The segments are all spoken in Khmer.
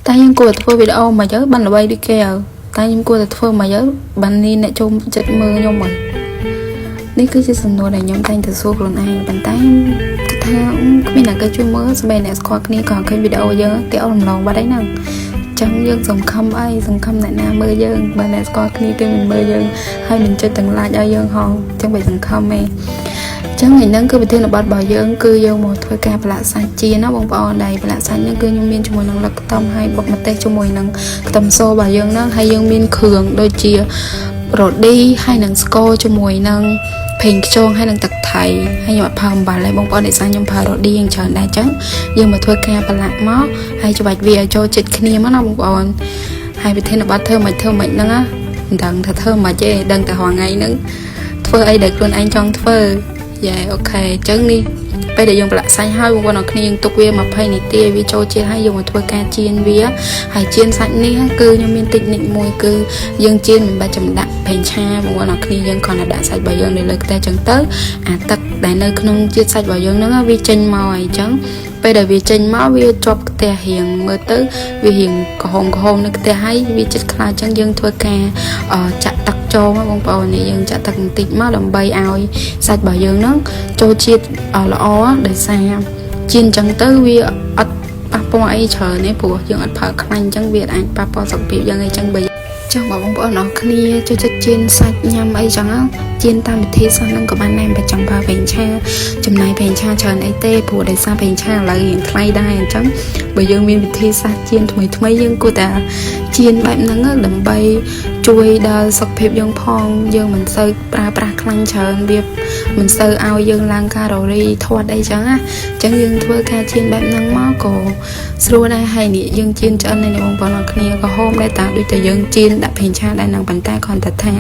តែខ្ញុំគួរតែធ្វើវីដេអូមកទៅបានល្បីដូចគេហើយតែខ្ញុំគួរតែធ្វើមកទៅបាននេះអ្នកចូលចិត្តមើលខ្ញុំមកនេះគឺជាសំណួរដែលខ្ញុំតែងតែសួរខ្លួនឯងប៉ុន្តែខ្ញុំគិតថាគ្មានអ្នកគេជួយមើលស្បែកអ្នកស្គាល់គ្នាក៏ឃើញវីដេអូយើងគេអត់រំលងបាត់អីហ្នឹងចឹងយើងសង្ឃឹមអីសង្ឃឹមអ្នកណាមើលយើងបើអ្នកស្គាល់គ្នាគេមិនមើលយើងហើយមិនចុចទាំង like ឲ្យយើងហងចឹងបើសង្ឃឹមឯងចឹងថ្ងៃហ្នឹងគឺប្រធានបទរបស់យើងគឺយើងមកធ្វើការប្រឡាក់សាច់ចៀនណាបងប្អូនដែលប្រឡាក់សាច់ហ្នឹងគឺខ្ញុំមានជាមួយនឹងលឹកខ្ទឹមហើយបុកម្ទេសជាមួយនឹងខ្ទឹមសរបស់យើងហ្នឹងហើយយើងមានគ្រឿងដូចជារ៉ឌីហើយនឹងស្ករជាមួយនឹងប្រេងខ្យងហើយនឹងទឹកថៃហើយខ្ញុំអត់ប្រើអំបិលទេបងប្អូនដោយសារខ្ញុំប្រើរ៉ឌីយ៉ាងច្រើនដែរចឹងយើងមកធ្វើការប្រឡាក់មកហើយច្បាច់វាឲ្យចូលចិត្តគ្នាមកណាបងប្អូនហើយប្រធានបទធ្វើមិនធ្វើមិនហ្នឹងណាមិនដឹងថាធ្វើមិនទេដឹងតែរាល់ថ្ងៃហ្នឹងធ្វើអីដែលខ្លួនឯងចង់ធ្វើយ៉ា okay អញ្ចឹងនេះពេលដែលយើងប្រឡាក់សាច់ហើយបងប្អូនអរគ្នាយើងទុកវា20នាទីឲ្យវាចូលជាតិហើយយើងមកធ្វើការចៀនវាហើយចៀនសាច់នេះគឺខ្ញុំមានតិចនិចមួយគឺយើងចៀនមិនបាច់ចំដាក់ប្រេងឆាបងប្អូនអរគ្នាយើងគ្រាន់តែដាក់សាច់របស់យើងនៅលើខ្ទះចឹងទៅអាទឹកដែលនៅក្នុងជាតិសាច់របស់យើងហ្នឹងវាចេញមកហើយអញ្ចឹងពេលដែលវាចេញមកវាជាប់ខ្ទះរៀងមើលទៅវារៀងក្រហមក្រហមនៅខ្ទះហើយវាចិត្តខ្លាចអញ្ចឹងយើងធ្វើការចាក់ទឹកចូលមកបងប្អូននេះយើងចាក់ទឹកបន្តិចមកដើម្បីឲ្យសាច់របស់យើងហ្នឹងចូលជាតិល្អដោយសារចៀនអញ្ចឹងទៅវាអត់ប៉ះពាល់អីច្រើនទេព្រោះយើងអត់ប្រើខ្លាញ់អញ្ចឹងវាអាចប៉ះពាល់សុខភាពយើងអីចឹងបើចង់បងប្អូនអរគ្នាចូលចិត្តចៀនសាច់ញ៉ាំអីចឹងចៀនតាមវិធីសាស្ត្រហ្នឹងក៏បានដែរមិនបាច់ចង់ប្រើប្រេងឆាចំណាយប្រេងឆាច្រើនអីទេព្រោះដោយសារប្រេងឆាឥឡូវរៀងថ្លៃដែរអញ្ចឹងបើយើងមានវិធីសាស្ត្រចៀនថ្មីថ្មីយើងគួរតែចៀនបែបហ្នឹងដើម្បីជួយដល់សុខភាពយើងផងយើងមិនសូវប្រើប្រាស់ខ្លាញ់ច្រើនវាមិនសូវឲ្យយើងឡើងកាឡូរីធាត់អីចឹងណាអញ្ចឹងយើងធ្វើការចៀនបែបហ្នឹងមកក៏ស្រួលដែរហើយនេះយើងចៀនឆ្អិននេះបងប្អូនអរគ្នាក៏ហូមដែរតាដូចតែយើងចៀនដាក់ប្រេងឆាដែរហ្នឹងប៉ុន្តែគ្រាន់តែថា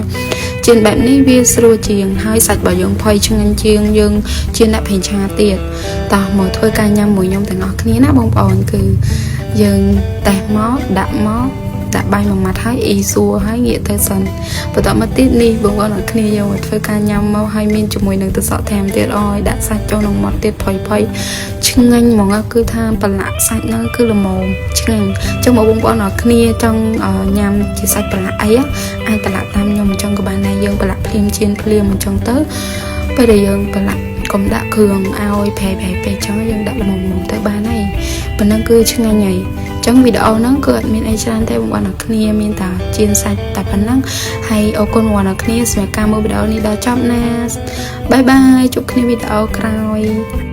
ចៀនបែបនេះវាស្រួលជាងហើយសាច់របស់យើងផុយឆ្ងាញ់ជាងយើងចៀនដាក់ប្រេងឆាទៀតតោះមកធ្វើការញ៉ាំមួយខ្ញុំទាំងអស់គ្នាណាបងប្អូនគឺយើងតេស្តមកដាក់មកដាក់បាយមួយម៉ាត់ហើយអ៊ីសួរហើយងាកទៅសិនបន្តមកទៀតនេះបងប្អូនអរគ្នាយកមកធ្វើការញ៉ាំមកហើយមានជាមួយនឹងទឹកសក់ថែមទៀតអយដាក់សាច់ចូលក្នុងមាត់ទៀតផុយផុយឆ្ងាញ់ហ្មងគឺថាប្រឡាក់សាច់ហ្នឹងគឺល្មមឆ្ងាញ់អញ្ចឹងបងប្អូនអរគ្នាចង់ញ៉ាំជាសាច់ប្រឡាក់អីអាចប្រឡាក់តាមខ្ញុំអញ្ចឹងក៏បានដែរយើងប្រឡាក់ភ្លាមចៀនភ្លាមអញ្ចឹងទៅពេលដែលយើងប្រឡាក់កុំដាក់គ្រឿងឲ្យប្រែប្រែពេកចឹងយើងដាក់ល្មមៗទៅបានហើយប៉ុណ្ណឹងគឺឆ្ងាញ់ហើយចឹងវីដេអូហ្នឹងគឺអត់មានអីច្រើនទេបងប្អូនអរគ្នាមានតែចៀនសាច់តែប៉ុណ្ណឹងហើយអរគុណបងប្អូនអរគ្នាសម្រាប់ការមើលវីដេអូនេះដល់ចប់ណាbye bye ជួបគ្នាវីដេអូក្រោយ។